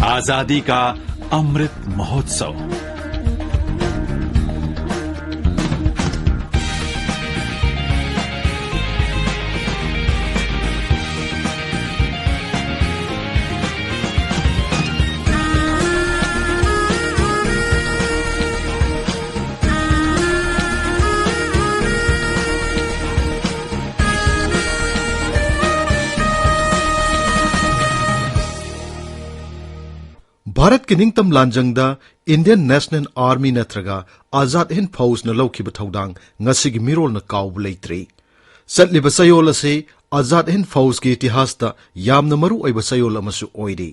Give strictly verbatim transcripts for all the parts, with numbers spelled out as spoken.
आजादी का अमृत महोत्सव। ꯚꯥꯔꯠꯀꯤ ꯅꯤꯡꯇꯝ ꯂꯥꯟꯖꯪꯗ Indian National Army ꯅꯠꯇ꯭ꯔꯒ ꯑꯖꯥꯗ ꯍꯤꯟꯗ ꯐꯧꯖꯅ ꯂꯧꯈꯤꯕ ꯊꯧꯗꯥꯡ ꯉꯁꯤꯒꯤ ꯃꯤꯔꯣꯜꯅ ꯀꯥꯎꯕ ꯂꯩꯇ꯭ꯔꯤ꯫ ꯆꯠꯂꯤꯕ ꯆꯌꯣꯜ ꯑꯁꯤ ꯑꯖꯥꯗ ꯍꯤꯟꯗ ꯐꯧꯖꯀꯤ ꯏꯇꯤꯍꯥꯁꯇ ꯌꯥꯝꯅ ꯃꯔꯨ ꯑꯣꯏꯕ ꯆꯌꯣꯜ ꯑꯃꯁꯨ ꯑꯣꯏꯔꯤ꯫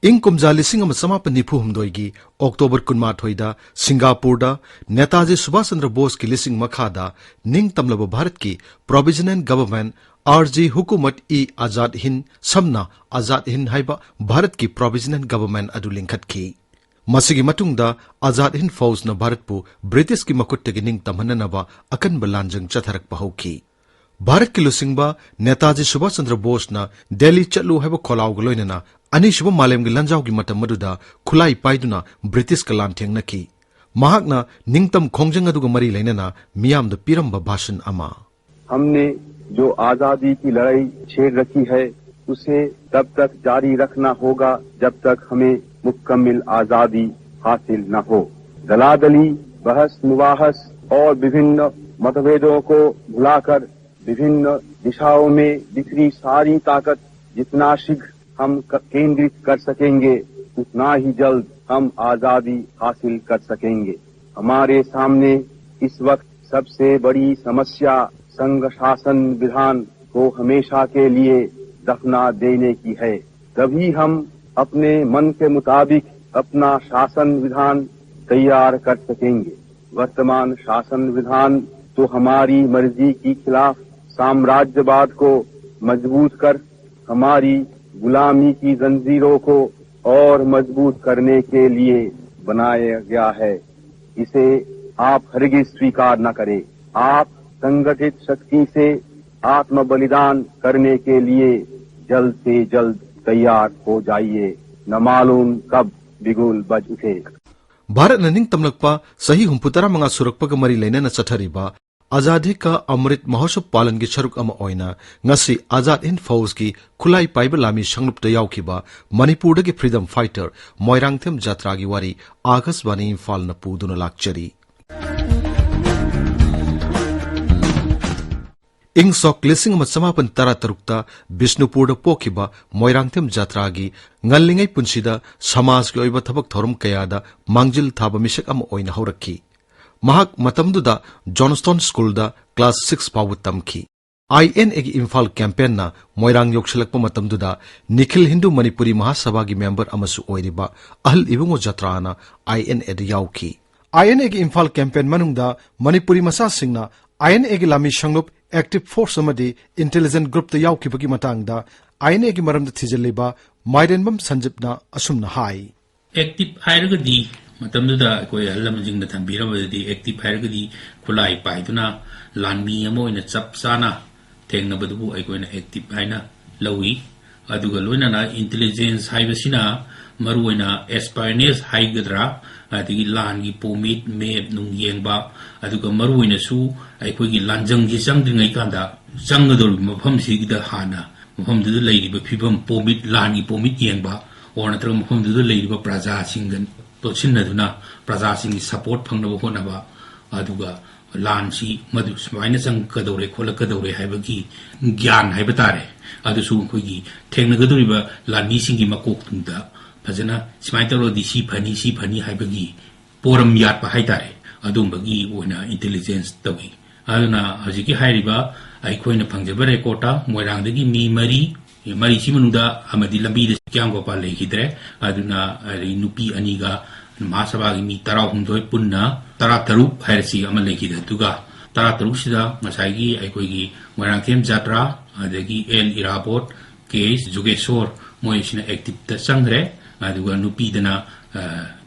ꯏꯪ ꯀꯨꯝꯖꯥ ꯂꯤꯁꯤꯡ ꯑꯃ ꯆꯃꯥꯄꯟ ꯅꯤꯐꯨ ꯍꯨꯝꯗꯣꯏꯒꯤ ꯑꯣꯛꯇꯣꯕꯔ ꯀꯨꯟꯃꯥꯊꯣꯏꯗ ꯁꯤꯡꯒꯥꯄꯨꯔꯗ ꯅꯦꯇꯥꯖꯤ ꯁꯨꯚꯥꯁ ꯆꯟꯗ꯭ꯔ ꯕꯣꯁꯀꯤ ꯂꯤꯁꯤꯡ ꯃꯈꯥꯗ ꯅꯤꯡꯇꯝꯂꯕ ꯚꯥꯔꯠꯀꯤ Provisional Government, R G ꯍꯨꯀꯨꯃꯠ E Azad ꯍꯤꯟꯗ, ꯁꯝꯅ ꯑꯖꯥꯗ ꯍꯤꯟꯗ ꯍꯥꯏꯕ ꯚꯥꯔꯠꯀꯤ Provisional Government ꯑꯗꯨ ꯂꯤꯡꯈꯠꯈꯤ꯫ ꯃꯁꯤꯒꯤ ꯃꯇꯨꯡꯗ ꯑꯖꯥꯗ ꯍꯤꯟꯗ ꯐꯧꯖꯅ ꯚꯥꯔꯠꯄꯨ ꯕ꯭ꯔꯤꯇꯤꯁꯀꯤ ꯃꯈꯨꯠꯇꯒꯤ ꯅꯤꯡꯇꯝꯍꯟꯅꯅꯕ ꯑꯀꯟꯕ ꯂꯥꯟꯖꯪ ꯆꯠꯊꯔꯛꯄ ꯍꯧꯈꯤ꯫ ꯚꯥꯔꯠꯀꯤ ꯂꯨꯆꯤꯡꯕ ꯅꯦꯇꯥꯖꯤ ꯁꯨꯚꯥꯁ ꯆꯟꯗ꯭ꯔ ꯕꯣꯁꯅ "ꯗꯦꯜꯂꯤ ꯆꯠꯂꯨ" ꯍꯥꯏꯕ ꯈꯣꯜꯂꯥꯎꯒ ꯂꯣꯏꯅꯅ ꯑꯅꯤꯁꯨꯕ ꯃꯥꯂꯦꯝꯒꯤ ꯂꯥꯟꯖꯥꯎꯒꯤ ꯃꯇꯝ ꯑꯗꯨꯗ ꯈꯨꯠꯂꯥꯏ ꯄꯥꯏꯗꯨꯅ ꯕ꯭ꯔꯤꯇꯤꯁꯀ ꯂꯥꯟꯊꯦꯡꯅꯈꯤ꯫ ꯃꯍꯥꯛꯅ ꯅꯤꯡꯇꯝ ꯈꯣꯡꯖꯪ ꯑꯗꯨꯒ ꯃꯔꯤ ꯂꯩꯅꯅ ꯃꯤꯌꯥꯝꯗ ꯄꯤꯔꯝꯕ ꯚꯥꯁꯟ ꯑꯃ꯫ हमने जो आजादी की लड़ाई छेड़ रखी है, उसे तब तक जारी रखना होगा, जब तक हमें मुकम्मल आजादी हासिल न हो। दलादली, बहस मुबाहस और विभिन्न मतभेदों को भुलाकर विभिन्न दिशाओं में बिखरी सारी ताकत जितना शीघ्र हम क-, केंद्रित कर सकेंगे, उतना ही जल्द हम आजादी हासिल कर सकेंगे। हमारे सामने इस वक्त सबसे बड़ी समस्या संघ शासन विधान को हमेशा के लिए दफना देने की है। तभी हम अपने मन के मुताबिक अपना शासन विधान तैयार कर सकेंगे। वर्तमान शासन विधान तो हमारी मर्जी की खिलाफ साम्राज्यवाद को मजबूत कर हमारी गुलामी की जंजीरों को और मजबूत करने के लिए बनाया गया है। इसे आप हरगिज स्वीकार न करें। आप संगठित शक्ति से आत्म बलिदान करने के लिए जल्द से जल्द तैयार हो जाइए। न मालूम कब बिगुल बज उठे। ꯚꯥꯔꯠꯅ ꯅꯤꯡꯇꯝꯂꯛꯄ ꯆꯍꯤ ꯍꯨꯝꯐꯨ ꯇꯔꯥꯃꯉꯥ ꯁꯨꯔꯛꯄꯒ ꯃꯔꯤ ꯂꯩꯅꯅ ꯆꯠꯊꯔꯤꯕ ꯑꯖꯥꯗꯤ ꯀꯥ ꯑꯃ꯭ꯔꯤꯠ ꯃꯍꯣꯠꯁꯕ ꯄꯥꯂꯟꯒꯤ ꯁꯔꯨꯛ ꯑꯃ ꯑꯣꯏꯅ ꯉꯁꯤ ꯑꯖꯥꯗ ꯍꯤꯟꯗ ꯐꯧꯖꯀꯤ ꯈꯨꯠꯂꯥꯏ ꯄꯥꯏꯕ ꯂꯥꯟꯃꯤ ꯁꯪꯂꯨꯞꯇ ꯌꯥꯎꯈꯤꯕ ꯃꯅꯤꯄꯨꯔꯗꯒꯤ ꯐ꯭ꯔꯤꯗꯝ ꯐꯥꯏꯇꯔ ꯃꯣꯏꯔꯥꯡꯊꯦꯝ ꯖꯥꯇ꯭ꯔꯥꯒꯤ ꯋꯥꯔꯤ ꯑꯥꯀꯥꯁꯕꯥꯅꯤ ꯏꯝꯐꯥꯜꯅ ꯄꯨꯗꯨꯅ ꯂꯥꯛꯆꯔꯤ꯫ ꯏꯪ ꯁꯣꯛ ꯂꯤꯁꯤꯡ ꯑꯃ ꯆꯃꯥꯄꯟ ꯇꯔꯥ ꯇꯔꯨꯛꯇ ꯕꯤꯁꯅꯨꯄꯨꯔꯗ ꯄꯣꯛꯈꯤꯕ ꯃꯣꯏꯔꯥꯡꯊꯦꯝ ꯖꯥꯇ꯭ꯔꯥꯒꯤ ꯉꯜꯂꯤꯉꯩ ꯄꯨꯟꯁꯤꯗ ꯁꯃꯥꯖꯒꯤ ꯑꯣꯏꯕ ꯊꯕꯛ ꯊꯧꯔꯝ ꯀꯌꯥꯗ ꯃꯥꯡꯖꯤꯜ ꯊꯥꯕ ꯃꯤꯁꯛ ꯑꯃ ꯑꯣꯏꯅ ꯍꯧꯔꯛꯈꯤ꯫ ꯃꯍꯥꯛ ꯃꯇꯝꯗꯨꯗ ꯖꯣꯟꯁꯇꯣꯟ ꯁ꯭ꯀꯨꯜꯗ ꯀ꯭ꯂꯥꯁ ꯁꯤꯛꯁ ꯐꯥꯎꯕ ꯇꯝꯈꯤ꯫ ꯑꯥꯏ ꯑꯦꯟ ꯑꯦꯒꯤ ꯏꯝꯐꯥꯜ ꯀꯦꯝꯄꯦꯟꯅ ꯃꯣꯏꯔꯥꯡ ꯌꯧꯁꯤꯜꯂꯛꯄ ꯃꯇꯝꯗꯨꯗ ꯅꯤꯈꯤꯜ ꯍꯤꯟꯗꯨ ꯃꯅꯤꯄꯨꯔꯤ ꯃꯍꯥꯁꯚꯥꯒꯤ ꯃꯦꯝꯕꯔ ꯑꯃꯁꯨ ꯑꯣꯏꯔꯤꯕ ꯑꯍꯜ ꯏꯕꯨꯡꯉꯣ ꯖꯥꯇ꯭ꯔꯥꯅ ꯑꯥꯏ ꯑꯦꯟ ꯑꯦꯗ ꯌꯥꯎꯈꯤ꯫ ꯑꯥꯏ ꯑꯦꯟ ꯑꯦꯒꯤ ꯏꯝꯐꯥꯜ ꯀꯦꯝꯄꯦꯟ ꯃꯅꯨꯡꯗ ꯃꯅꯤꯄꯨꯔꯤ ꯃꯆꯥꯁꯤꯡꯅ ꯑꯥꯏ ꯑꯦꯟ ꯑꯦꯒꯤ ꯂꯥꯟꯃꯤ ꯁꯪꯂꯨꯞ ꯑꯦꯛꯇꯤꯚ ꯐꯣꯔꯁ ꯑꯃꯗꯤ ꯏꯟꯇꯦꯂꯤꯖꯦꯟꯁ ꯒ꯭ꯔꯨꯞꯇ ꯌꯥꯎꯈꯤꯕꯒꯤ ꯃꯇꯥꯡꯗ ꯑꯥꯏ ꯑꯦꯟ ꯑꯦꯒꯤ ꯃꯔꯝꯗ ꯊꯤꯖꯤꯜꯂꯤꯕ ꯃꯥꯏꯔꯦꯟꯕꯝ ꯁꯟꯖꯤꯞꯅ ꯑꯁꯨꯝꯅ ꯍꯥꯏ꯫ ꯑꯦꯛꯇꯤꯚ ꯍꯥꯏꯔꯒꯗꯤ ꯃꯇꯝꯗꯨꯗ ꯑꯩꯈꯣꯏ ꯑꯍꯜ ꯂꯃꯟꯁꯤꯡꯅ ꯊꯝꯕꯤꯔꯕꯗꯗꯤ ꯑꯦꯛꯇꯤꯚ ꯍꯥꯏꯔꯒꯗꯤ ꯈꯨꯠꯂꯥꯏ ꯄꯥꯏꯗꯨꯅ ꯂꯥꯟꯃꯤ ꯑꯃ ꯑꯣꯏꯅ ꯆꯞ ꯆꯥꯅ ꯊꯦꯡꯅꯕꯗꯨꯕꯨ ꯑꯩꯈꯣꯏꯅ ꯑꯦꯛꯇꯤꯚ ꯍꯥꯏꯅ ꯂꯧꯏ꯫ ꯑꯗꯨꯒ ꯂꯣꯏꯅꯅ ꯏꯟꯇꯦꯂꯤꯖꯦꯟꯁ ꯍꯥꯏꯕꯁꯤꯅ ꯃꯔꯨꯑꯣꯏꯅ ꯑꯦꯁꯄꯥꯏꯅꯦꯁ ꯍꯥꯏꯒꯗ꯭ꯔꯥ, ꯑꯗꯒꯤ ꯂꯥꯟꯒꯤ ꯄꯣꯃꯤꯠ ꯃꯦꯞ ꯅꯨꯡ ꯌꯦꯡꯕ, ꯑꯗꯨꯒ ꯃꯔꯨꯑꯣꯏꯅꯁꯨ ꯑꯩꯈꯣꯏꯒꯤ ꯂꯥꯟꯖꯪꯁꯤ ꯆꯪꯗ꯭ꯔꯤꯉꯩ ꯀꯥꯟꯗ ꯆꯪꯒꯗꯧꯔꯤꯕ ꯃꯐꯝꯁꯤꯗ ꯍꯥꯟꯅ ꯃꯐꯝꯗꯨꯗ ꯂꯩꯔꯤꯕ ꯐꯤꯕꯝ ꯄꯣꯃꯤꯠ, ꯂꯥꯟꯒꯤ ꯄꯣꯃꯤꯠ ꯌꯦꯡꯕ, ꯑꯣꯔ ꯅꯠꯇ꯭ꯔꯒ ꯃꯐꯝꯗꯨꯗ ꯂꯩꯔꯤꯕ ꯄ꯭ꯔꯖꯥꯁꯤꯡꯒ ꯇꯣꯠꯁꯤꯟꯅꯗꯨꯅ ꯄ꯭ꯔꯖꯥꯁꯤꯡꯒꯤ ꯁꯄꯣꯔꯠ ꯐꯪꯅꯕ ꯍꯣꯠꯅꯕ, ꯑꯗꯨꯒ ꯂꯥꯟꯁꯤ ꯃꯗꯨ ꯁꯨꯃꯥꯏꯅ ꯆꯪꯒꯗꯧꯔꯦ ꯈꯣꯠꯂꯛꯀꯗꯧꯔꯦ ꯍꯥꯏꯕꯒꯤ ꯒ꯭ꯌꯥꯟ ꯍꯥꯏꯕ ꯇꯥꯔꯦ꯫ ꯑꯗꯨꯁꯨ ꯑꯩꯈꯣꯏꯒꯤ ꯊꯦꯡꯅꯒꯗꯧꯔꯤꯕ ꯂꯥꯟꯃꯤꯁꯤꯡꯒꯤ ꯃꯀꯣꯛꯇꯨꯡꯗ ꯐꯖꯅ ꯁꯨꯃꯥꯏꯅ ꯇꯧꯔꯗꯤ ꯁꯤ ꯐꯅꯤ, ꯁꯤ ꯐꯅꯤ ꯍꯥꯏꯕꯒꯤ ꯄꯣꯔꯝ ꯌꯥꯠꯄ ꯍꯥꯏ ꯇꯥꯔꯦ꯫ ꯑꯗꯨꯝꯕꯒꯤ ꯑꯣꯏꯅ ꯏꯟꯇꯦꯂꯤꯖꯦꯟꯁ ꯇꯧꯏ꯫ ꯑꯗꯨꯅ ꯍꯧꯖꯤꯛꯀꯤ ꯍꯥꯏꯔꯤꯕ ꯑꯩꯈꯣꯏꯅ ꯐꯪꯖꯕ ꯔꯦꯀꯣꯔꯠꯇ ꯃꯣꯏꯔꯥꯡꯗꯒꯤ ꯃꯤ ꯃꯔꯤ, ꯃꯔꯤꯁꯤ ꯃꯅꯨꯡꯗ ꯑꯃꯗꯤ ꯂꯝꯕꯤꯗ ꯀꯤꯌꯥꯝ ꯒꯣꯄꯥꯜ ꯂꯩꯈꯤꯗ꯭ꯔꯦ꯫ ꯑꯗꯨꯅ ꯑꯗꯩ ꯅꯨꯄꯤ ꯑꯅꯤꯒ ꯃꯍꯥꯁꯚꯥꯒꯤ ꯃꯤ ꯇꯔꯥꯍꯨꯝꯗꯣꯏ ꯄꯨꯟꯅ ꯇꯔꯥꯇꯔꯨꯛ ꯍꯥꯏꯔꯁꯤ ꯑꯃ ꯂꯩꯈꯤꯗꯦ꯫ ꯑꯗꯨꯒ ꯇꯔꯥꯇꯔꯨꯛꯁꯤꯗ ꯉꯁꯥꯏꯒꯤ ꯑꯩꯈꯣꯏꯒꯤ ꯃꯣꯏꯔꯥꯡꯊꯦꯝ ꯖꯥꯇ꯭ꯔꯥ, ꯑꯗꯒꯤ ꯑꯦꯜ ꯏꯔꯥꯕꯣꯠ, ꯀꯦ ꯑꯦꯁ ꯖꯨꯒꯦꯁꯣꯔ, ꯃꯣꯏꯁꯤꯅ ꯑꯦꯛꯇꯤꯞꯇ ꯆꯪꯈ꯭ꯔꯦ꯫ ꯑꯗꯨꯒ ꯅꯨꯄꯤꯗꯅ, ꯑ,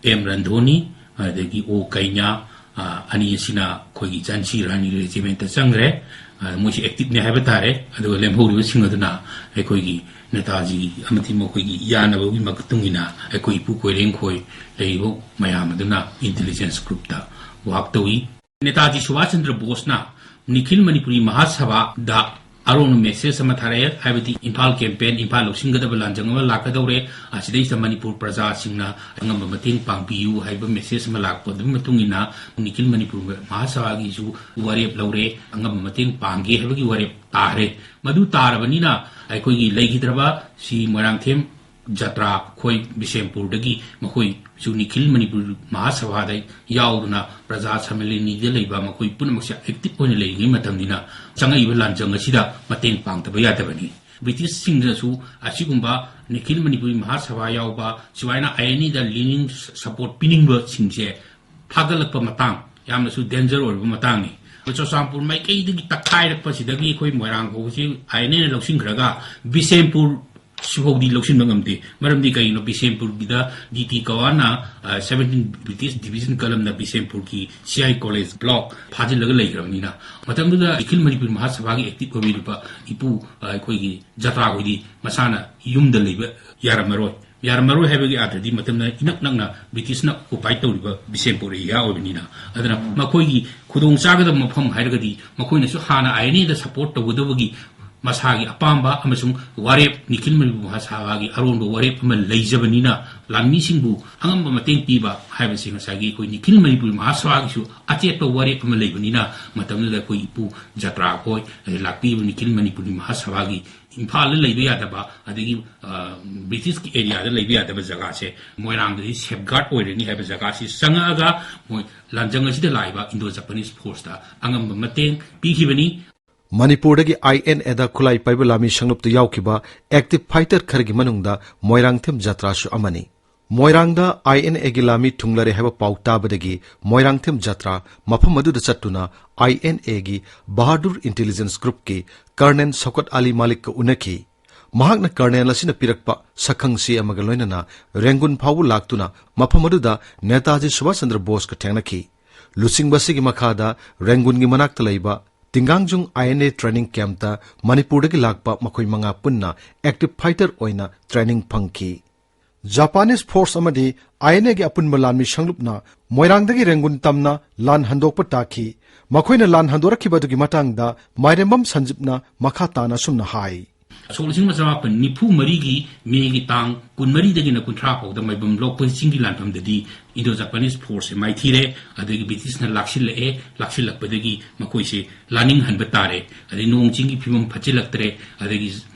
ꯑꯦꯝ ꯔꯟꯙꯣꯅꯤ, ꯑꯗꯒꯤ ꯑꯣ ꯀꯩꯅ꯭ꯌꯥ, ꯑ, ꯑꯅꯤ ꯑꯁꯤꯅ ꯑꯩꯈꯣꯏꯒꯤ ꯖꯥꯟꯁꯤ ꯔꯥꯅꯤ ꯔꯦꯖꯤꯃꯦꯟꯇ ꯆꯪꯈ꯭ꯔꯦ꯫ ꯑ, ꯃꯣꯏꯁꯤ ꯑꯦꯛꯇꯤꯚꯅꯦ ꯍꯥꯏꯕ ꯇꯥꯔꯦ꯫ ꯑꯗꯨꯒ ꯂꯦꯝꯍꯧꯔꯤꯕꯁꯤꯡ ꯑꯗꯨꯅ ꯑꯩꯈꯣꯏꯒꯤ ꯅꯦꯇꯥꯖꯤ ꯑꯃꯗꯤ ꯃꯈꯣꯏꯒꯤ ꯌꯥꯅꯕꯒꯤ ꯃꯇꯨꯡ ꯏꯟꯅ ꯑꯩꯈꯣꯏ ꯏꯄꯨ ꯀꯣꯏꯔꯦꯡꯈꯣꯏ ꯂꯩꯔꯤꯕ ꯃꯌꯥꯝ ꯑꯗꯨꯅ ꯏꯟꯇꯦꯂꯤꯖꯦꯟꯁ ꯒ꯭ꯔꯨꯞꯇ ꯋꯥꯛ ꯇꯧꯏ꯫ ꯅꯦꯇꯥꯖꯤ ꯁꯨꯚꯥꯁ ꯆꯟꯗ꯭ꯔ ꯕꯣꯁꯅ ꯅꯤꯈꯤꯜ ꯃꯅꯤꯄꯨꯔꯤ ꯃꯍꯥꯁꯚꯥꯗ ꯑꯔꯣꯟꯕ ꯃꯦꯁꯦꯖ ꯑꯃ ꯊꯥꯔꯛꯑꯦ, ꯍꯥꯏꯕꯗꯤ ꯏꯝꯐꯥꯜ ꯀꯦꯝꯄꯦꯟ, ꯏꯝꯐꯥꯜ ꯂꯧꯁꯤꯟꯒꯗꯕ ꯂꯥꯟꯖꯪ ꯑꯃ ꯂꯥꯛꯀꯗꯧꯔꯦ, ꯑꯁꯤꯗꯩꯁꯤꯗ ꯃꯅꯤꯄꯨꯔ ꯄ꯭ꯔꯖꯥꯁꯤꯡꯅ ꯑꯉꯝꯕ ꯃꯇꯦꯡ ꯄꯥꯡꯕꯤꯌꯨ ꯍꯥꯏꯕ ꯃꯦꯁꯦꯖ ꯑꯃ ꯂꯥꯛꯄ꯫ ꯑꯗꯨꯒꯤ ꯃꯇꯨꯡ ꯏꯟꯅ ꯅꯤꯈꯤꯜ ꯃꯅꯤꯄꯨꯔ ꯃꯍꯥꯁꯚꯥꯒꯤꯁꯨ ꯋꯥꯔꯦꯞ ꯂꯧꯔꯦ, ꯑꯉꯝꯕ ꯃꯇꯦꯡ ꯄꯥꯡꯒꯦ ꯍꯥꯏꯕꯒꯤ ꯋꯥꯔꯦꯞ ꯇꯥꯔꯦ꯫ ꯃꯗꯨ ꯇꯥꯔꯕꯅꯤꯅ ꯑꯩꯈꯣꯏꯒꯤ ꯂꯩꯈꯤꯗ꯭ꯔꯕ ꯁꯤ ꯃꯣꯏꯔꯥꯡꯊꯦꯝ ꯖꯇ꯭ꯔꯥ ꯑꯩꯈꯣꯏ ꯕꯤꯁꯦꯝꯄꯨꯔꯗꯒꯤ ꯃꯈꯣꯏꯁꯨ ꯅꯤꯈꯤꯜ ꯃꯅꯤꯄꯨꯔ ꯃꯍꯥꯁꯚꯥꯗ ꯌꯥꯎꯗꯨꯅ ꯄ꯭ꯔꯖꯥ ꯁꯝꯃꯦꯂꯅꯤꯗ ꯂꯩꯕ ꯃꯈꯣꯏ ꯄꯨꯝꯅꯃꯛꯁꯦ ꯑꯦꯛꯇꯤꯚ ꯑꯣꯏꯅ ꯂꯩꯔꯤꯉꯩ ꯃꯇꯝꯅꯤꯅ ꯆꯪꯉꯛꯏꯕ ꯂꯥꯟꯖꯪ ꯑꯁꯤꯗ ꯃꯇꯦꯡ ꯄꯥꯡꯗꯕ ꯌꯥꯗꯕꯅꯤ꯫ ꯕ꯭ꯔꯤꯇꯤꯁꯁꯤꯡꯅꯁꯨ ꯑꯁꯤꯒꯨꯝꯕ ꯅꯤꯈꯤꯜ ꯃꯅꯤꯄꯨꯔꯤ ꯃꯍꯥꯁꯚꯥ ꯌꯥꯎꯕ, ꯁꯨꯃꯥꯏꯅ ꯑꯥꯏ ꯑꯦꯟ ꯑꯦꯗ ꯂꯤꯅꯤꯡ ꯁꯄꯣꯔꯠ ꯄꯤꯅꯤꯡꯕꯁꯤꯡꯁꯦ ꯐꯥꯒꯠꯂꯛꯄ ꯃꯇꯥꯡ, ꯌꯥꯝꯅꯁꯨ ꯗꯦꯟꯖꯔ ꯑꯣꯏꯔꯕ ꯃꯇꯥꯡꯅꯤ꯫ ꯆꯨꯔꯆꯥꯟꯄꯨꯔ ꯃꯥꯏꯀꯩꯗꯒꯤ ꯇꯛꯈꯥꯏꯔꯛꯄꯁꯤꯗꯒꯤ ꯑꯩꯈꯣꯏ ꯃꯣꯏꯔꯥꯡ ꯐꯥꯎꯕꯁꯤ ꯑꯥꯏ ꯑꯦꯟ ꯑꯦꯅ ꯂꯧꯁꯤꯟꯈ꯭ꯔꯒ ꯕꯤꯁꯦꯝꯄꯨꯔ ꯁꯤꯐꯥꯎꯗꯤ ꯂꯧꯁꯤꯟꯕ ꯉꯝꯗꯦ꯫ ꯃꯔꯝꯗꯤ ꯀꯩꯒꯤꯅꯣ? ꯕꯤꯁꯦꯝꯄꯨꯔꯒꯤꯗ ꯗꯤ ꯇꯤ ꯀꯋꯥꯟꯅ, ꯑ, ꯁꯚꯦꯟꯇꯤꯟ ꯕ꯭ꯔꯤꯇꯤꯁ ꯗꯤꯚꯤꯖꯟ ꯀꯂꯝꯅ ꯕꯤꯁꯦꯝꯄꯨꯔꯒꯤ ꯁꯤ ꯑꯥꯏ ꯀꯣꯂꯦꯖ ꯕ꯭ꯂꯣꯛ ꯐꯥꯖꯤꯜꯂꯒ ꯂꯩꯈ꯭ꯔꯕꯅꯤꯅ꯫ ꯃꯇꯝꯗꯨꯗ ꯅꯤꯈꯤꯜ ꯃꯅꯤꯄꯨꯔ ꯃꯍꯥꯁꯚꯥꯒꯤ ꯑꯦꯛꯇꯤꯚ ꯑꯣꯏꯕꯤꯔꯤꯕ ꯏꯄꯨ, ꯑ, ꯑꯩꯈꯣꯏꯒꯤ ꯖꯇ꯭ꯔꯥ ꯍꯣꯏꯗꯤ ꯃꯁꯥꯅ ꯌꯨꯝꯗ ꯂꯩꯕ ꯌꯥꯔꯝꯃꯔꯣꯏ꯫ ꯌꯥꯔꯝꯃꯔꯣꯏ ꯍꯥꯏꯕꯒꯤ ꯑꯥꯔꯊꯗꯤ ꯃꯇꯝꯗ ꯏꯅꯛ ꯅꯛꯅ ꯕ꯭ꯔꯤꯇꯤꯁꯅ ꯑꯣꯀꯨꯄꯥꯏ ꯇꯧꯔꯤꯕ ꯕꯤꯁꯦꯝꯄꯨꯔ ꯑꯦꯔꯤꯌꯥ ꯑꯣꯏꯕꯅꯤꯅ꯫ ꯑꯗꯨꯅ ꯃꯈꯣꯏꯒꯤ ꯈꯨꯗꯣꯡ ꯆꯥꯒꯗꯕ ꯃꯐꯝ ꯍꯥꯏꯔꯒꯗꯤ ꯃꯈꯣꯏꯅꯁꯨ ꯍꯥꯟꯅ ꯑꯥꯏ ꯑꯦꯟ ꯑꯦꯗ ꯁꯄꯣꯔꯠ ꯇꯧꯒꯗꯕꯒꯤ ꯃꯁꯥꯒꯤ ꯑꯄꯥꯝꯕ ꯑꯃꯁꯨꯡ ꯋꯥꯔꯦꯞ, ꯅꯤꯈꯤꯜ ꯃꯅꯤꯄꯨꯔ ꯃꯍꯥꯁꯚꯥꯒꯤ ꯑꯔꯣꯟꯕ ꯋꯥꯔꯦꯞ ꯑꯃ ꯂꯩꯖꯕꯅꯤꯅ, ꯂꯥꯟꯃꯤꯁꯤꯡꯕꯨ ꯑꯉꯝꯕ ꯃꯇꯦꯡ ꯄꯤꯕ ꯍꯥꯏꯕꯁꯤ ꯉꯁꯥꯏꯒꯤ ꯑꯩꯈꯣꯏ ꯅꯤꯈꯤꯜ ꯃꯅꯤꯄꯨꯔ ꯃꯍꯥꯁꯚꯥꯒꯤꯁꯨ ꯑꯆꯦꯠꯄ ꯋꯥꯔꯦꯞ ꯑꯃ ꯂꯩꯕꯅꯤꯅ, ꯃꯇꯝꯗꯨꯗ ꯑꯩꯈꯣꯏ ꯏꯄꯨ ꯖꯇ꯭ꯔꯥ ꯈꯣꯏ, ꯑꯗꯩ ꯂꯥꯛꯄꯤꯔꯤꯕ ꯅꯤꯈꯤꯜ ꯃꯅꯤꯄꯨꯔꯤ ꯃꯍꯥꯁꯚꯥꯒꯤ ꯏꯝꯐꯥꯜꯗ ꯂꯩꯕ ꯌꯥꯗꯕ, ꯑꯗꯒꯤ, ꯑ, ꯕ꯭ꯔꯤꯇꯤꯁꯀꯤ ꯑꯦꯔꯤꯌꯥꯗ ꯂꯩꯕ ꯌꯥꯗꯕ ꯖꯒꯥꯁꯦ ꯃꯣꯏꯔꯥꯡꯗꯗꯤ ꯁꯦꯐꯒꯥꯔꯗ ꯑꯣꯏꯔꯅꯤ ꯍꯥꯏꯕ ꯖꯒꯥꯁꯤ ꯆꯪꯉꯛꯑꯒ ꯃꯣꯏ ꯂꯥꯟꯖꯪ ꯑꯁꯤꯗ ꯂꯥꯛꯏꯕ ꯏꯟꯗꯣ ꯖꯄꯥꯅꯤꯁ ꯐꯣꯔꯁꯇ ꯑꯉꯝꯕ ꯃꯇꯦꯡ ꯄꯤꯈꯤꯕꯅꯤ꯫ ꯃꯅꯤꯄꯨꯔꯗꯒꯤ ꯑꯥꯏ ꯑꯦꯟ ꯑꯦꯗ ꯈꯨꯠꯂꯥꯏ ꯄꯥꯏꯕ ꯂꯥꯟꯃꯤ ꯁꯪꯂꯨꯞꯇ ꯌꯥꯎꯈꯤꯕ ꯑꯦꯛꯇꯤꯚ ꯐꯥꯏꯇꯔ ꯈꯔꯒꯤ ꯃꯅꯨꯡꯗ ꯃꯣꯏꯔꯥꯡꯊꯦꯝ ꯖꯇ꯭ꯔꯥꯁꯨ ꯑꯃꯅꯤ꯫ ꯃꯣꯏꯔꯥꯡꯗ ꯑꯥꯏ ꯑꯦꯟ ꯑꯦꯒꯤ ꯂꯥꯟꯃꯤ ꯊꯨꯡꯂꯔꯦ ꯍꯥꯏꯕ ꯄꯥꯎ ꯇꯥꯕꯗꯒꯤ ꯃꯣꯏꯔꯥꯡꯊꯦꯝ ꯖꯇ꯭ꯔꯥ ꯃꯐꯝ ꯑꯗꯨꯗ ꯆꯠꯇꯨꯅ ꯑꯥꯏ ꯑꯦꯟ ꯑꯦꯒꯤ ꯕꯍꯥꯗꯨꯔ ꯏꯟꯇꯦꯂꯤꯖꯦꯟꯁ ꯒ꯭ꯔꯨꯞꯀꯤ ꯀꯔꯅꯦꯜ ꯁꯧꯀꯠ ꯑꯂꯤ ꯃꯥꯂꯤꯛꯀ ꯎꯅꯈꯤ꯫ ꯃꯍꯥꯛꯅ ꯀꯔꯅꯦꯜ ꯑꯁꯤꯅ ꯄꯤꯔꯛꯄ ꯁꯛꯈꯪ ꯆꯦ ꯑꯃꯒ ꯂꯣꯏꯅꯅ ꯔꯦꯡꯒꯨꯟ ꯐꯥꯎꯕ ꯂꯥꯛꯇꯨꯅ ꯃꯐꯝ ꯑꯗꯨꯗ ꯅꯦꯇꯥꯖꯤ ꯁꯨꯚꯥꯁ ꯆꯟꯗ꯭ꯔ ꯕꯣꯁꯀ ꯊꯦꯡꯅꯈꯤ꯫ ꯂꯨꯆꯤꯡꯕ ꯑꯁꯤꯒꯤ ꯃꯈꯥꯗ ꯔꯦꯡꯒꯨꯟꯒꯤ ꯃꯅꯥꯛꯇ ꯂꯩꯕ ꯇꯤꯡꯒꯥꯡꯖꯨꯡ ꯑꯥꯏ ꯑꯦꯟ ꯑꯦ ꯇ꯭ꯔꯦꯅꯤꯡ ꯀꯦꯝꯞꯇ ꯃꯅꯤꯄꯨꯔꯗꯒꯤ ꯂꯥꯛꯄ ꯃꯈꯣꯏ ꯃꯉꯥ ꯄꯨꯟꯅ ꯑꯦꯛꯇꯤꯚ ꯐꯥꯏꯇꯔ ꯑꯣꯏꯅ ꯇ꯭ꯔꯦꯅꯤꯡ ꯐꯪꯈꯤ꯫ ꯖꯄꯥꯅꯤꯁ ꯐꯣꯔꯁ ꯑꯃꯗꯤ ꯑꯥꯏ ꯑꯦꯟ ꯑꯦꯒꯤ ꯑꯄꯨꯟꯕ ꯂꯥꯟꯃꯤ ꯁꯪꯂꯨꯞꯅ ꯃꯣꯏꯔꯥꯡꯗꯒꯤ ꯔꯦꯡꯒꯨꯟ ꯇꯝꯅ ꯂꯥꯟ ꯍꯟꯗꯣꯛꯄ ꯇꯥꯈꯤ꯫ ꯃꯈꯣꯏꯅ ꯂꯥꯟ ꯍꯟꯗꯣꯔꯛꯈꯤꯕ ꯑꯗꯨꯒꯤ ꯃꯇꯥꯡꯗ ꯃꯥꯏꯔꯦꯝꯕꯝ ꯁꯟꯖꯤꯞꯅ ꯃꯈꯥ ꯇꯥꯅ ꯑꯁꯨꯝꯅ ꯍꯥꯏ꯫ ꯁꯣꯛ ꯂꯤꯁꯤꯡ ꯑꯃ ꯆꯃꯥꯄꯟ ꯅꯤꯐꯨ ꯃꯔꯤꯒꯤ ꯃꯦꯒꯤ ꯇꯥꯡ ꯀꯨꯟꯃꯔꯤꯗꯒꯤꯅ ꯀꯨꯟꯊ꯭ꯔꯥ ꯐꯥꯎꯗ ꯃꯥꯏꯕꯝ ꯂꯣꯛꯄ ꯆꯤꯡꯒꯤ ꯂꯥꯟꯐꯝꯗꯗꯤ ꯏꯟꯗꯣ ꯖꯄꯥꯅꯤꯁ ꯐꯣꯔꯁꯁꯦ ꯃꯥꯏꯊꯤꯔꯦ꯫ ꯑꯗꯒꯤ ꯕ꯭ꯔꯤꯇꯤꯁꯅ ꯂꯥꯛꯁꯤꯜꯂꯛꯑꯦ꯫ ꯂꯥꯛꯁꯤꯜꯂꯛꯄꯗꯒꯤ ꯃꯈꯣꯏꯁꯦ ꯂꯥꯅꯤꯡꯍꯟꯕ ꯇꯥꯔꯦ꯫ ꯑꯗꯩ ꯅꯣꯡ ꯆꯤꯡꯒꯤ ꯐꯤꯕꯝ ꯐꯠꯆꯤꯜꯂꯛꯇ꯭ꯔꯦ꯫ ꯑꯗꯒꯤ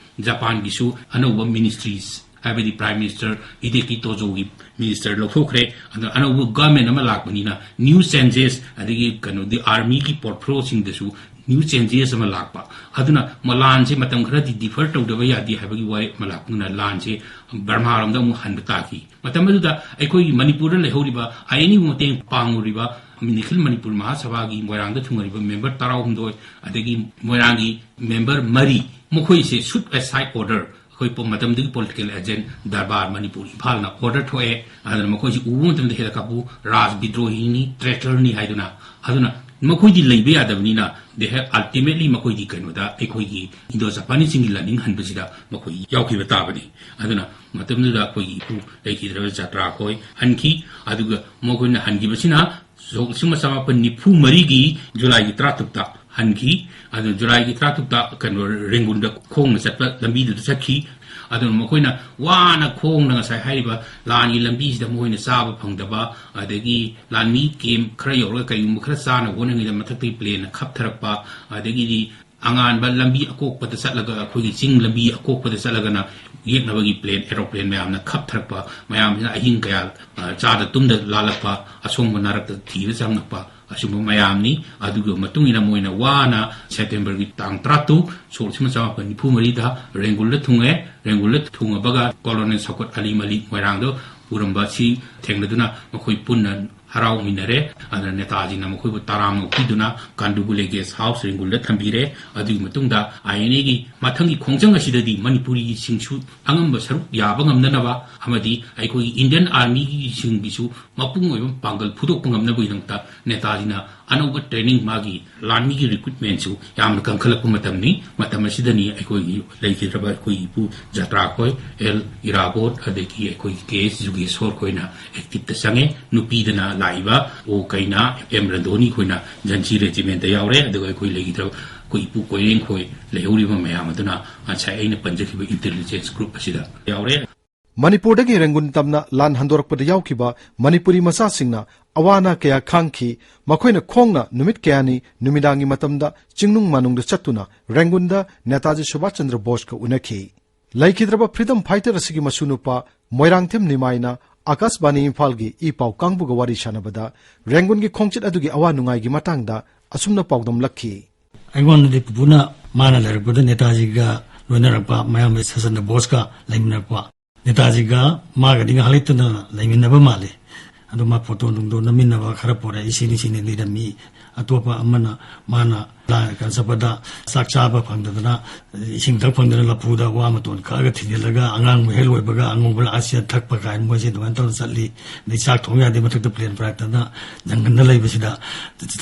ꯖꯄꯥꯟꯒꯤꯁꯨ ꯑꯅꯧꯕ ꯃꯤꯅꯤꯁꯇ꯭ꯔꯤꯁ, ꯍꯥꯏꯕꯗꯤ ꯄ꯭ꯔꯥꯏꯝ ꯃꯤꯅꯤꯁꯇꯔ ꯍꯤꯗꯦꯀꯤ ꯇꯣꯖꯣꯒꯤ ꯃꯤꯅꯤꯁꯇꯔ ꯂꯧꯊꯣꯛꯈ꯭ꯔꯦ꯫ ꯑꯗꯨꯅ ꯑꯅꯧꯕ ꯒꯚꯔꯟꯃꯦꯟ ꯑꯃ ꯂꯥꯛꯄꯅꯤꯅ ꯅ꯭ꯌꯨ ꯆꯦꯟꯖꯦꯁ, ꯑꯗꯒꯤ ꯀꯩꯅꯣꯗꯤ ꯑꯥꯔꯃꯤꯒꯤ ꯄꯣꯔꯠꯐꯣꯂꯤꯑꯣꯁꯤꯡꯗꯁꯨ ꯅ꯭ꯌꯨ ꯆꯦꯟꯖꯦꯁ ꯑꯃ ꯂꯥꯛꯄ꯫ ꯑꯗꯨꯅ ꯃ-, ꯂꯥꯟꯁꯦ ꯃꯇꯝ ꯈꯔꯗꯤ ꯗꯤꯐꯔ ꯇꯧꯗꯕ ꯌꯥꯗꯦ ꯍꯥꯏꯕꯒꯤ ꯋꯥꯔꯦꯞ ꯑꯃ ꯂꯥꯛꯄꯅ ꯂꯥꯟꯁꯦ ꯕꯔꯃꯥꯔꯣꯝꯗ ꯑꯃꯨꯛ ꯍꯟꯕ ꯇꯥꯈꯤ꯫ ꯃꯇꯝ ꯑꯗꯨꯗ ꯑꯩꯈꯣꯏꯒꯤ ꯃꯅꯤꯄꯨꯔꯗ ꯂꯩꯍꯧꯔꯤꯕ ꯑꯥꯏ ꯑꯦꯟ ꯑꯦꯕꯨ ꯃꯇꯦꯡ ꯄꯥꯡꯂꯨꯔꯤꯕ ꯅꯤꯈꯤꯜ ꯃꯅꯤꯄꯨꯔ ꯃꯍꯥꯁꯚꯥꯒꯤ ꯃꯣꯏꯔꯥꯡꯗ ꯊꯨꯡꯉꯔꯤꯕ ꯃꯦꯝꯕꯔ ꯇꯔꯥꯍꯨꯝꯗꯣꯏ, ꯑꯗꯒꯤ ꯃꯣꯏꯔꯥꯡꯒꯤ ꯃꯦꯝꯕꯔ ꯃꯔꯤ, ꯃꯈꯣꯏꯁꯦ ꯁꯨꯠ ꯑꯦꯁꯥꯏꯠ ꯑꯣꯔꯗꯔ, ꯑꯩꯈꯣꯏ ꯄꯣ-, ꯃꯇꯝꯗꯨꯒꯤ political agent darbar Manipur ꯏꯝꯐꯥꯜꯅ order ꯊꯣꯛꯑꯦ꯫ ꯑꯗꯨꯅ ꯃꯈꯣꯏꯁꯤ ꯎꯕ ꯃꯇꯝꯗ ꯍꯦꯗ ꯀꯥꯄꯨ ꯔꯥꯖ ꯕꯤꯗ꯭ꯔꯣꯍꯤꯅꯤ, ꯇ꯭ꯔꯦꯇꯔꯅꯤ ꯍꯥꯏꯗꯨꯅ꯫ ꯑꯗꯨꯅ ꯃꯈꯣꯏꯗꯤ ꯂꯩꯕ ꯌꯥꯗꯕꯅꯤꯅ, they have ultimately ꯃꯈꯣꯏꯗꯤ ꯀꯩꯅꯣꯗ ꯑꯩꯈꯣꯏꯒꯤ ꯏꯟꯗꯣ ꯖꯄꯥꯅꯤꯁꯁꯤꯡꯒꯤ ꯂꯥꯅꯤꯡ ꯍꯟꯕꯁꯤꯗ ꯃꯈꯣꯏ ꯌꯥꯎꯈꯤꯕ ꯇꯥꯕꯅꯤ꯫ ꯑꯗꯨꯅ ꯃꯇꯝꯗꯨꯗ ꯑꯩꯈꯣꯏꯒꯤ ꯏꯄꯨ ꯂꯩꯈꯤꯗ꯭ꯔꯕ ꯖꯥꯇ꯭ꯔꯥ ꯈꯣꯏ ꯍꯟꯈꯤ꯫ ꯑꯗꯨꯒ ꯃꯈꯣꯏꯅ ꯍꯟꯈꯤꯕꯁꯤꯅ ꯁꯣꯛ ꯂꯤꯁꯤꯡ ꯑꯃ ꯆꯃꯥꯄꯟ ꯅꯤꯐꯨ ꯃꯔꯤꯒꯤ ꯖꯨꯂꯥꯏꯒꯤ ꯇꯔꯥꯇꯔꯨꯛꯇ ꯍꯟꯈꯤ꯫ ꯑꯗꯨ ꯖꯨꯂꯥꯏꯒꯤ ꯇꯔꯥꯇꯔꯨꯛꯇ ꯀꯩꯅꯣ ꯔꯦꯡꯒꯨꯟꯗ ꯈꯣꯡꯅ ꯆꯠꯄ ꯂꯝꯕꯤꯗꯨꯗ ꯆꯠꯈꯤ꯫ ꯑꯗꯨꯅ ꯃꯈꯣꯏꯅ ꯋꯥꯅ ꯈꯣꯡꯅ ꯉꯁꯥꯏ ꯍꯥꯏꯔꯤꯕ ꯂꯥꯟꯒꯤ ꯂꯝꯕꯤꯁꯤꯗ ꯃꯈꯣꯏꯅ ꯆꯥꯕ ꯐꯪꯗꯕ, ꯑꯗꯒꯤ ꯂꯥꯟꯃꯤ ꯀꯦꯝꯞ ꯈꯔ ꯌꯧꯔꯒ ꯀꯩꯒꯨꯝꯕ ꯈꯔ ꯆꯥꯅꯕ ꯍꯣꯠꯅꯉꯩꯗ ꯃꯊꯛꯇꯒꯤ ꯄ꯭ꯂꯦꯟꯅ ꯈꯞꯊꯔꯛꯄ, ꯑꯗꯒꯤꯗꯤ ꯑꯉꯥꯟꯕ ꯂꯝꯕꯤ ꯑꯀꯣꯛꯄꯗ ꯆꯠꯂꯒ, ꯑꯩꯈꯣꯏꯒꯤ ꯆꯤꯡ ꯂꯝꯕꯤ ꯑꯀꯣꯛꯄꯗ ꯆꯠꯂꯒꯅ ꯌꯦꯛꯅꯕꯒꯤ ꯄ꯭ꯂꯦꯟ, ꯑꯦꯔꯣꯄ꯭ꯂꯦꯟ ꯃꯌꯥꯝꯅ ꯈꯞꯊꯔꯛꯄ, ꯃꯌꯥꯝꯁꯤꯅ ꯑꯍꯤꯡ ꯀꯌꯥ, ꯑ, ꯆꯥꯗ ꯇꯨꯝꯗ ꯂꯥꯜꯂꯛꯄ, ꯑꯁꯣꯡꯕ ꯅꯥꯔꯛꯇ ꯊꯤꯕ ꯆꯪꯂꯛꯄ, ꯑꯁꯤꯒꯨꯝꯕ ꯃꯌꯥꯝꯅꯤ꯫ ꯑꯗꯨꯒꯤ ꯃꯇꯨꯡ ꯏꯟꯅ ꯃꯣꯏꯅ ꯋꯥꯅ ꯁꯦꯞꯇꯦꯝꯕꯔꯒꯤ ꯇꯥꯡ ꯇꯔꯥꯇꯔꯨꯛ, ꯁꯣꯛ ꯂꯤꯁꯤꯡ ꯑꯃ ꯆꯃꯥꯄꯟ ꯅꯤꯐꯨ ꯃꯔꯤꯗ ꯔꯦꯡꯒꯨꯜꯗ ꯊꯨꯡꯉꯦ꯫ ꯔꯦꯡꯒꯨꯜꯗ ꯊꯨꯡꯉꯕꯒ ꯀꯣꯂꯣꯅꯦꯜ ꯁꯧꯀꯠ ꯑꯂꯤ ꯃꯂꯤꯛ ꯃꯣꯏꯔꯥꯡꯗ ꯄꯨꯔꯝꯕ ꯑꯁꯤ ꯊꯦꯡꯅꯗꯨꯅ ꯃꯈꯣꯏ ꯄꯨꯟꯅ ꯍꯔꯥꯎꯃꯤꯟꯅꯔꯦ꯫ ꯑꯗꯨꯅ ꯅꯦꯇꯥꯖꯤꯅ ꯃꯈꯣꯏꯕꯨ ꯇꯔꯥꯝꯅ ꯑꯣꯛꯄꯤꯗꯨꯅ ꯀꯥꯟꯗꯨꯕꯨꯂꯦ ꯒꯦꯁ ꯍꯥꯎꯁ ꯔꯦꯡꯒꯨꯟꯗ ꯊꯝꯕꯤꯔꯦ꯫ ꯑꯗꯨꯒꯤ ꯃꯇꯨꯡꯗ ꯑꯥꯏ ꯑꯦꯟ ꯑꯦꯒꯤ ꯃꯊꯪꯒꯤ ꯈꯣꯡꯖꯪ ꯑꯁꯤꯗꯗꯤ ꯃꯅꯤꯄꯨꯔꯤꯒꯤꯁꯤꯡꯁꯨ ꯑꯉꯝꯕ ꯁꯔꯨꯛ ꯌꯥꯕ ꯉꯝꯅꯅꯕ ꯑꯃꯗꯤ ꯑꯩꯈꯣꯏꯒꯤ ꯏꯟꯗꯤꯌꯟ ꯑꯥꯔꯃꯤꯒꯤꯁꯤꯡꯒꯤꯁꯨ ꯃꯄꯨꯡ ꯑꯣꯏꯕ ꯄꯥꯡꯒꯜ ꯐꯨꯗꯣꯛꯄ ꯉꯝꯅꯕꯒꯤꯗꯃꯛꯇ ꯅꯦꯇꯥꯖꯤꯅ ꯑꯅꯧꯕ ꯇ꯭ꯔꯦꯅꯤꯡ, ꯃꯥꯒꯤ ꯂꯥꯟꯃꯤꯒꯤ ꯔꯤꯀ꯭ꯔꯨꯠꯃꯦꯟꯁꯨ ꯌꯥꯝꯅ ꯀꯟꯈꯠꯂꯛꯄ ꯃꯇꯝꯅꯤ꯫ ꯃꯇꯝ ꯑꯁꯤꯗꯅꯤ ꯑꯩꯈꯣꯏꯒꯤ ꯂꯩꯈꯤꯗ꯭ꯔꯕ ꯑꯩꯈꯣꯏꯒꯤ ꯏꯄꯨ ꯖꯇ꯭ꯔꯥ ꯈꯣꯏ, ꯑꯦꯜ ꯏꯔꯥꯕꯣꯠ, ꯑꯗꯒꯤ ꯑꯩꯈꯣꯏꯒꯤ ꯀꯦ ꯑꯦꯁ ꯖꯨꯒꯦꯁꯣꯔ ꯈꯣꯏꯅ ꯑꯦꯛꯇꯤꯞꯇ ꯆꯪꯉꯦ꯫ ꯅꯨꯄꯤꯗꯅ ꯂꯥꯛꯏꯕ ꯑꯣ ꯀꯩꯅꯥ ꯑꯦꯝ ꯔꯟꯙꯣꯅꯤ ꯈꯣꯏꯅ ꯖꯟꯁꯤ ꯔꯦꯖꯤꯃꯦꯟꯇ ꯌꯥꯎꯔꯦ꯫ ꯑꯗꯨꯒ ꯑꯩꯈꯣꯏ ꯂꯩꯈꯤꯗ꯭ꯔꯕ ꯑꯩꯈꯣꯏ ꯏꯄꯨ ꯀꯣꯏꯔꯦꯡ ꯈꯣꯏ ꯂꯩꯍꯧꯔꯤꯕ ꯃꯌꯥꯝ ꯑꯗꯨꯅ ꯉꯁꯥꯏ ꯑꯩꯅ ꯄꯟꯖꯈꯤꯕ ꯏꯟꯇꯦꯂꯤꯖꯦꯟꯁ ꯒ꯭ꯔꯨꯞ ꯑꯁꯤꯗ ꯌꯥꯎꯔꯦ꯫ ꯃꯅꯤꯄꯨꯔꯗꯒꯤ ꯔꯦꯡꯒꯨꯟ ꯇꯝꯅ ꯂꯥꯟ ꯍꯟꯗꯣꯔꯛꯄꯗ ꯌꯥꯎꯈꯤꯕ ꯃꯅꯤꯄꯨꯔꯤ ꯃꯆꯥꯁꯤꯡꯅ ꯑꯋꯥ ꯑꯅꯥ ꯀꯌꯥ ꯈꯥꯡꯈꯤ꯫ ꯃꯈꯣꯏꯅ ꯈꯣꯡꯅ ꯅꯨꯃꯤꯠ ꯀꯌꯥꯅꯤ ꯅꯨꯃꯤꯗꯥꯡꯒꯤ ꯃꯇꯝꯗ ꯆꯤꯡꯅꯨꯡ ꯃꯥꯅꯨꯡꯗ ꯆꯠꯇꯨꯅ ꯔꯦꯡꯒꯨꯟꯗ ꯅꯦꯇꯥꯖꯤ ꯁꯨꯚꯥꯁ ꯆꯟꯗ꯭ꯔ ꯕꯣꯁꯀ ꯎꯅꯈꯤ꯫ ꯂꯩꯈꯤꯗ꯭ꯔꯕ ꯐ꯭ꯔꯤꯗꯝ ꯐꯥꯏꯇꯔ ꯑꯁꯤꯒꯤ ꯃꯁꯨꯅꯨꯄꯥ ꯃꯣꯏꯔꯥꯡꯊꯦꯝ ꯅꯤꯃꯥꯏꯅ ꯑꯀꯥꯁꯕꯥꯅꯤ ꯏꯝꯐꯥꯜꯒꯤ ꯏ ꯄꯥꯎ ꯀꯥꯡꯕꯨꯒ ꯋꯥꯔꯤ ꯁꯥꯟꯅꯕꯗ ꯔꯦꯡꯒꯨꯟꯒꯤ ꯈꯣꯡꯆꯠ ꯑꯗꯨꯒꯤ ꯑꯋꯥ ꯅꯨꯡꯉꯥꯏꯒꯤ ꯃꯇꯥꯡꯗ ꯑꯁꯨꯝꯅ ꯄꯥꯎꯗꯝꯂꯛꯈꯤ꯫ ꯑꯩꯉꯣꯟꯗꯗꯤ ꯄꯨꯄꯨꯅ ꯃꯥꯅ ꯂꯩꯔꯛꯄꯗ ꯅꯦꯇꯥꯖꯤꯒ ꯂꯣꯏꯅꯔꯛꯄ, ꯃꯌꯥꯝꯕ ꯁꯆꯟꯗ꯭ꯔ ꯕꯣꯁꯀ ꯂꯩꯃꯤꯟꯅꯔꯛꯄ꯫ ꯅꯦꯇꯥꯖꯤꯒ ꯃꯥꯒꯗꯤ ꯉꯥꯏꯍꯥꯛ ꯂꯩꯇꯅ ꯂꯩꯃꯤꯟꯅꯕ ꯃꯥꯜꯂꯤ꯫ ꯑꯗꯨ ꯃꯥ ꯐꯣꯇꯣ ꯅꯨꯡꯗꯣ ꯅꯝꯃꯤꯟꯅꯕ ꯈꯔ ꯄꯣꯔꯛꯏ, ꯁꯤꯅꯤ ꯁꯤꯅꯤ ꯂꯩꯔꯝꯃꯤ꯫ ꯑꯇꯣꯞꯄ ꯑꯃꯅ ꯃꯥꯅ ꯂꯥ-, ꯀꯩꯅꯣ ꯆꯠꯄꯗ ꯆꯥꯛ ꯆꯥꯕ ꯐꯪꯗꯗꯅ, ꯏꯁꯤꯡ ꯊꯛ ꯐꯪꯗꯅ ꯂꯐꯨꯗ ꯋꯥ ꯃꯇꯣꯟ ꯀꯛꯑꯒ ꯊꯤꯟꯖꯤꯜꯂꯒ ꯑꯉꯥꯡ ꯃꯍꯩ ꯂꯣꯏꯕꯒ ꯑꯉꯧꯕ ꯂꯥꯛꯑꯁꯤꯗ ꯊꯛꯄ ꯀꯥꯏꯅ ꯃꯣꯏꯁꯦ ꯑꯗꯨꯃꯥꯏꯅ ꯇꯧꯔ ꯆꯠꯂꯤ꯫ ꯑꯗꯩ ꯆꯥꯛ ꯊꯣꯡ ꯌꯥꯗꯦ, ꯃꯊꯛꯇ ꯄ꯭ꯂꯦꯟ ꯄꯥꯏꯔꯛꯇꯅ ꯖꯪꯒꯜꯗ ꯂꯩꯕꯁꯤꯗ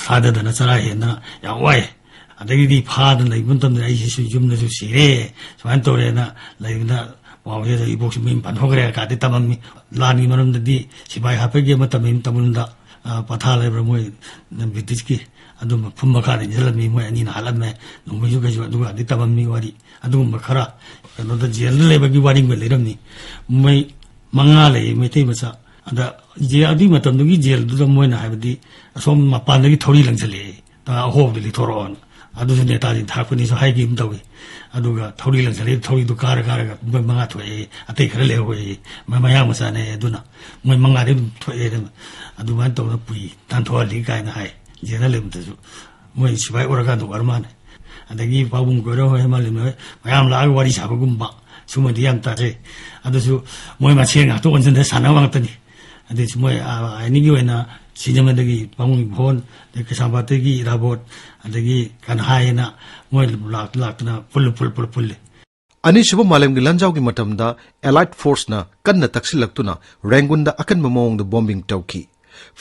ꯊꯥꯗꯗꯅ ꯆꯔꯥ ꯍꯦꯟꯗꯅ ꯌꯥꯝ ꯋꯥꯏ꯫ ꯑꯗꯒꯤꯗꯤ ꯐꯥꯗꯅ ꯂꯩꯕ ꯃꯇꯝꯗ ꯑꯩꯁꯤꯁꯨ ꯌꯨꯝꯗꯁꯨ ꯁꯤꯔꯦ, ꯁꯨꯃꯥꯏꯅ ꯇꯧꯔꯦꯅ ꯂꯩꯕꯗ ꯄꯥꯎꯁꯦ ꯏꯕꯣꯛꯁꯤ ꯃꯌꯨꯝ ꯄꯥꯟꯊꯣꯛꯈ꯭ꯔꯦ ꯀꯥꯗꯤ ꯇꯝꯃꯝꯃꯤ꯫ ꯂꯥꯟꯒꯤ ꯃꯔꯝꯗꯗꯤ ꯁꯤꯐꯥꯏ ꯍꯥꯠꯄꯒꯤ ꯑꯃ ꯇꯝꯃꯤ ꯇꯥꯃꯨꯜꯗ, ꯑ, ꯄꯊꯥ ꯂꯩꯕ꯭ꯔꯥ ꯃꯣꯏ ꯕ꯭ꯔꯤꯇꯤꯁꯀꯤ, ꯑꯗꯨꯝꯕ ꯐꯨꯝ ꯃꯈꯥꯗ ꯏꯟꯁꯤꯜꯂꯝꯃꯤ, ꯃꯣꯏ ꯑꯅꯤꯅ ꯍꯥꯠꯂꯝꯃꯦ, ꯅꯣꯡꯃꯩꯁꯨ ꯀꯩꯁꯨ ꯑꯗꯨꯒꯗꯤ ꯇꯝꯃꯝꯃꯤ ꯋꯥꯔꯤ꯫ ꯑꯗꯨꯒꯨꯝꯕ ꯈꯔ ꯀꯩꯅꯣꯗ ꯖꯦꯜꯗ ꯂꯩꯕꯒꯤ ꯋꯥꯔꯤ ꯑꯃ ꯂꯩꯔꯝꯃꯤ꯫ ꯃꯣꯏ ꯃꯉꯥ ꯂꯩꯌꯦ ꯃꯩꯇꯩ ꯃꯆꯥ꯫ ꯑꯗ ꯖꯦ-, ꯑꯗꯨꯒꯤ ꯃꯇꯝꯗꯨꯒꯤ ꯖꯦꯜꯗꯨꯗ ꯃꯣꯏꯅ ꯍꯥꯏꯕꯗꯤ ꯑꯁꯣꯝ ꯃꯄꯥꯟꯗꯒꯤ ꯊꯧꯔꯤ ꯂꯪꯁꯤꯜꯂꯛꯑꯦ, ꯑ, ꯑꯍꯣꯕꯗ ꯂꯤꯊꯣꯔꯛꯑꯣꯅ꯫ ꯑꯗꯨꯁꯨ ꯅꯦꯇꯥꯖꯤ ꯊꯥꯔꯛꯄꯅꯤꯁꯨ ꯍꯥꯏꯈꯤ ꯑꯃ ꯇꯧꯏ꯫ ꯑꯗꯨꯒ ꯊꯧꯔꯤ ꯂꯪꯁꯤꯜꯂꯛꯑꯦ, ꯊꯧꯔꯤꯗꯨ ꯀꯥꯔ ꯀꯥꯔꯒ ꯃꯣꯏ ꯃꯉꯥ ꯊꯣꯛꯑꯦ, ꯑꯇꯩ ꯈꯔ ꯂꯩꯍꯧꯋꯦ, ꯃ-, ꯃꯌꯥꯡ ꯃꯆꯥꯅꯦ꯫ ꯑꯗꯨꯅ ꯃꯣꯏ ꯃꯉꯥꯗꯤ ꯑꯗꯨꯝ ꯊꯣꯛꯑꯦ꯫ ꯑꯗꯨꯝ ꯑꯗꯨꯃꯥꯏꯅ ꯇꯧꯗꯅ ꯄꯨꯏ, ꯇꯥꯟꯊꯣꯛꯍꯜꯂꯤ ꯀꯥꯏꯅ ꯍꯥꯏ꯫ ꯖꯦꯜꯗ ꯂꯩꯕꯗꯁꯨ ꯃꯣꯏ ꯁꯤꯐꯥꯏ ꯑꯣꯏꯔꯀꯥꯟꯗ ꯑꯣꯏꯔ ꯃꯥꯜꯂꯦ꯫ ꯑꯗꯒꯤ ꯄꯥꯕꯨꯡ ꯀꯣꯏꯔꯣ ꯍꯣꯏ, ꯃꯥꯂꯦꯝ ꯍꯣꯏ ꯃꯌꯥꯝ ꯂꯥꯛꯑꯒ ꯋꯥꯔꯤ ꯁꯥꯕꯒꯨꯝꯕ ꯁꯨꯝꯕꯗꯤ ꯌꯥꯝ ꯇꯥꯖꯩ꯫ ꯑꯗꯨꯁꯨ ꯃꯣꯏ ꯃꯁꯦꯟ ꯉꯥꯛꯇ ꯑꯣꯟꯁꯤꯟꯗ ꯁꯥꯟꯅꯕ ꯉꯥꯛꯇꯅꯤ꯫ ꯑꯗꯩꯁꯨ ꯃꯣꯏ, ꯑ, ꯑꯥꯏꯅꯤꯒꯤ ꯑꯣꯏꯅ ꯁꯤꯖꯃꯗꯒꯤ ꯄꯥꯕꯨꯡ ꯏꯕꯣꯟ, ꯑꯗꯩ ꯀꯩꯁꯥꯝꯄꯥꯠꯇꯒꯤ ꯏꯔꯥꯕꯣꯠ, ꯑꯗꯒꯤ ꯀꯟꯍꯥꯏ ꯍꯥꯏꯅ ꯃꯣꯏ ꯂꯥꯛ-, ꯂꯥꯛꯇꯅ ꯄꯨꯜꯂ, ꯄꯨꯜ-, ꯄꯨꯜ-, ꯄꯨꯜꯂꯤ꯫ ꯑꯅꯤꯁꯨꯕ ꯃꯥꯂꯦꯝꯒꯤ ꯂꯥꯟꯖꯥꯎꯒꯤ ꯃꯇꯝꯗ Allied Forceꯅ ꯀꯟꯅ ꯇꯛꯁꯤꯜꯂꯛꯇꯨꯅ ꯔꯦꯡꯒꯨꯟꯗ ꯑꯀꯟꯕ ꯃꯑꯣꯡꯗ bombing ꯇꯧꯈꯤ꯫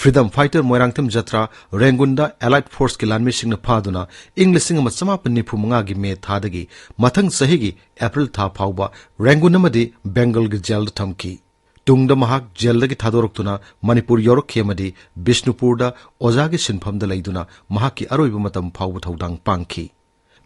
Freedom Fighter ꯃꯣꯏꯔꯥꯡꯊꯦꯝ ꯖꯇ꯭ꯔꯥ ꯔꯦꯡꯒꯨꯟꯗ Allied Forceꯀꯤ ꯂꯥꯟꯃꯤꯁꯤꯡꯅ ꯐꯥꯗꯨꯅ ꯏꯪ ꯂꯤꯁꯤꯡ ꯑꯃ ꯆꯃꯥꯄꯟ ꯅꯤꯐꯨ ꯃꯉꯥꯒꯤ ꯃꯦ ꯊꯥꯗꯒꯤ ꯃꯊꯪ ꯆꯍꯤꯒꯤ ꯑꯦꯄ꯭ꯔꯤꯜ ꯊꯥ ꯐꯥꯎꯕ ꯔꯦꯡꯒꯨꯟ ꯑꯃꯗꯤ ꯕꯦꯡꯒꯜꯒꯤ ꯖꯦꯜꯗ ꯊꯝꯈꯤ꯫ ꯇꯨꯡꯗ ꯃꯍꯥꯛ ꯖꯦꯜꯗꯒꯤ ꯊꯥꯗꯣꯔꯛꯇꯨꯅ ꯃꯅꯤꯄꯨꯔ ꯌꯧꯔꯛꯈꯤ ꯑꯃꯗꯤ ꯕꯤꯁꯅꯨꯄꯨꯔꯗ ꯑꯣꯖꯥꯒꯤ ꯁꯤꯟꯐꯝꯗ ꯂꯩꯗꯨꯅ ꯃꯍꯥꯛꯀꯤ ꯑꯔꯣꯏꯕ ꯃꯇꯝ ꯐꯥꯎꯕ ꯊꯧꯗꯥꯡ ꯄꯥꯡꯈꯤ꯫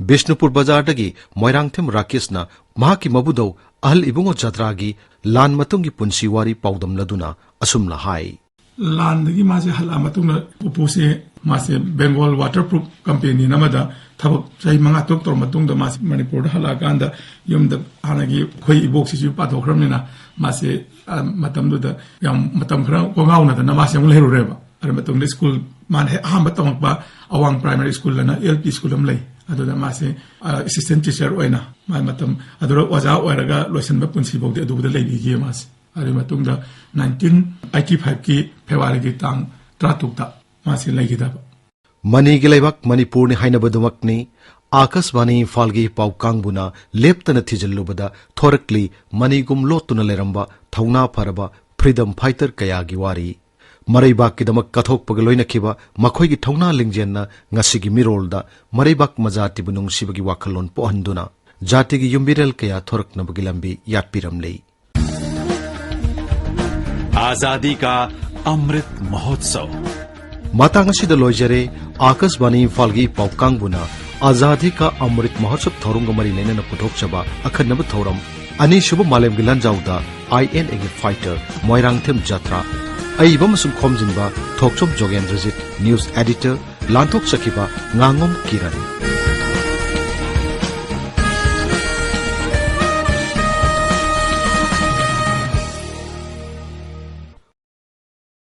ꯕꯤꯁꯅꯨꯄꯨꯔ ꯕꯖꯥꯔꯗꯒꯤ ꯃꯣꯏꯔꯥꯡꯊꯦꯝ ꯔꯥꯀꯦꯁꯅ ꯃꯍꯥꯛꯀꯤ ꯃꯕꯨꯙꯧ ꯑꯍꯜ ꯏꯕꯨꯡꯉꯣ ꯖꯇ꯭ꯔꯥꯒꯤ ꯂꯥꯟ ꯃꯇꯨꯡꯒꯤ ꯄꯨꯟꯁꯤ ꯋꯥꯔꯤ ꯄꯥꯎꯗꯝꯂꯗꯨꯅ ꯑꯁꯨꯝꯅ ꯍꯥꯏ꯫ ꯂꯥꯟꯗꯒꯤ ꯃꯥꯁꯦ ꯍꯜꯂꯛꯑ ꯃꯇꯨꯡꯗ ꯄꯨꯄꯨꯁꯦ, ꯃꯥꯁꯦ Bengal Waterproof Company ꯑꯃꯗ ꯊꯕꯛ ꯆꯍꯤ ꯃꯉꯥ ꯇꯔꯨꯛ ꯇꯧꯔ ꯃꯇꯨꯡꯗ ꯃꯥꯁꯦ ꯃꯅꯤꯄꯨꯔꯗ ꯍꯜꯂꯛꯑꯀꯥꯟꯗ ꯌꯨꯝꯗ ꯍꯥꯟꯅꯒꯤ ꯑꯩꯈꯣꯏ ꯏꯕꯣꯛꯁꯤꯁꯨ ꯄꯥꯊꯣꯛꯈ꯭ꯔꯕꯅꯤꯅ ꯃꯥꯁꯦ, ꯑ, ꯃꯇꯝꯗꯨꯗ ꯌꯥꯝ ꯃꯇꯝ ꯈꯔ ꯀꯣꯡꯉꯥꯎꯅꯗꯅ ꯃꯥꯁꯦ ꯑꯃꯨꯛ ꯂꯩꯔꯨꯔꯦꯕ꯫ ꯑꯗꯨ ꯃꯇꯨꯡꯗ ꯁ꯭ꯀꯨꯜ ꯃꯥꯅ ꯍꯦꯛ ꯑꯍꯥꯟꯕ ꯇꯝꯃꯛꯄ ꯑꯋꯥꯡ ꯄ꯭ꯔꯥꯏꯃꯔꯤ ꯁ꯭ꯀꯨꯜ ꯑꯅ ꯑꯦꯜ ꯄꯤ ꯁ꯭ꯀꯨꯜ ꯑꯃ ꯂꯩ꯫ ꯑꯗꯨꯗ ꯃꯥꯁꯦ, ꯑ, ꯑꯦꯁꯤꯁꯇꯦꯟꯠ ꯇꯤꯆꯔ ꯑꯣꯏꯅ ꯃꯥ ꯃꯇꯝ ꯑꯗꯨꯗ ꯑꯣꯖꯥ ꯑꯣꯏꯔꯒ ꯂꯣꯏꯁꯤꯟꯕ ꯄꯨꯟꯁꯤ ꯐꯥꯎꯗꯤ ꯑꯗꯨꯗ ꯂꯩꯕꯤꯈꯤ ꯃꯥꯁꯦ꯫ ꯑꯗꯨꯒꯤ ꯃꯇꯨꯡꯗ ꯅꯥꯏꯟꯇꯤꯟ ꯑꯩꯠꯇꯤ ꯐꯥꯏꯚꯀꯤ ꯐꯦꯕ꯭ꯔꯨꯋꯥꯔꯤꯒꯤ ꯇꯥꯡ ꯇꯔꯥꯇꯔꯨꯛꯇ ꯃꯥꯁꯤ ꯂꯩꯈꯤꯗꯕ꯫ ꯃꯅꯤꯒꯤ ꯂꯩꯕꯥꯛ ꯃꯅꯤꯄꯨꯔꯅꯤ ꯍꯥꯏꯅꯕꯗꯨꯃꯛꯅꯤ꯫ ꯑꯥꯀꯥꯁꯕꯥꯅꯤ ꯏꯝꯐꯥꯜꯒꯤ ꯄꯥꯎ ꯀꯥꯡꯕꯨꯅ ꯂꯦꯞꯇꯅ ꯊꯤꯖꯤꯜꯂꯨꯕꯗ ꯊꯣꯔꯛꯂꯤ ꯃꯅꯤꯒꯨꯝ ꯂꯣꯠꯇꯨꯅ ꯂꯩꯔꯝꯕ ꯊꯧꯅꯥ ꯐꯔꯕ freedom fighter ꯀꯌꯥꯒꯤ ꯋꯥꯔꯤ꯫ ꯃꯔꯩꯕꯥꯛꯀꯤꯗꯃꯛ ꯀꯠꯊꯣꯛꯄꯒ ꯂꯣꯏꯅꯈꯤꯕ ꯃꯈꯣꯏꯒꯤ ꯊꯧꯅꯥ ꯂꯤꯡꯖꯦꯜꯅ ꯉꯁꯤꯒꯤ ꯃꯤꯔꯣꯜꯗ ꯃꯔꯩꯕꯥꯛ ꯃꯖꯥꯇꯤꯕꯨ ꯅꯨꯡꯁꯤꯕꯒꯤ ꯋꯥꯈꯜꯂꯣꯟ ꯄꯣꯛꯍꯟꯗꯨꯅ ꯖꯥꯇꯤꯒꯤ ꯌꯨꯝꯕꯤꯔꯦꯜ ꯀꯌꯥ ꯊꯣꯔꯛꯅꯕꯒꯤ ꯂꯝꯕꯤ ꯌꯥꯠꯄꯤꯔꯝꯂꯤ꯫ आजादी का अमृत महोत्सव। ꯃꯇꯥꯡ ꯑꯁꯤꯗ ꯂꯣꯏꯖꯔꯦ꯫ ꯑꯥꯀꯥꯁꯕꯥꯅꯤ ꯏꯝꯐꯥꯜꯒꯤ ꯄꯥꯎ ꯀꯥꯡꯕꯨꯅ ꯑꯖꯥꯗꯤ ꯀꯥ ꯑꯃ꯭ꯔꯤꯠ ꯃꯍꯣꯠꯁꯕ ꯊꯧꯔꯝꯒ ꯃꯔꯤ ꯂꯩꯅꯅ ꯄꯨꯊꯣꯛꯆꯕ ꯑꯈꯟꯅꯕ ꯊꯧꯔꯝ ꯑꯅꯤꯁꯨꯕ ꯃꯥꯂꯦꯝꯒꯤ ꯂꯥꯟꯖꯥꯎꯗ ꯑꯥꯏ ꯑꯦꯟ ꯑꯦꯒꯤ fighter ꯃꯣꯏꯔꯥꯡꯊꯦꯝ ꯖꯇ꯭ꯔꯥ꯫ ꯑꯏꯕ ꯑꯃꯁꯨꯡ ꯈꯣꯝꯖꯤꯟꯕ ꯊꯣꯛꯆꯣꯝ ꯖꯣꯒꯦꯟꯗ꯭ꯔꯖꯤꯠ, news editor ꯂꯥꯟꯊꯣꯛꯆꯈꯤꯕ ꯉꯥꯉꯣꯝ ꯀꯤꯔꯟ꯫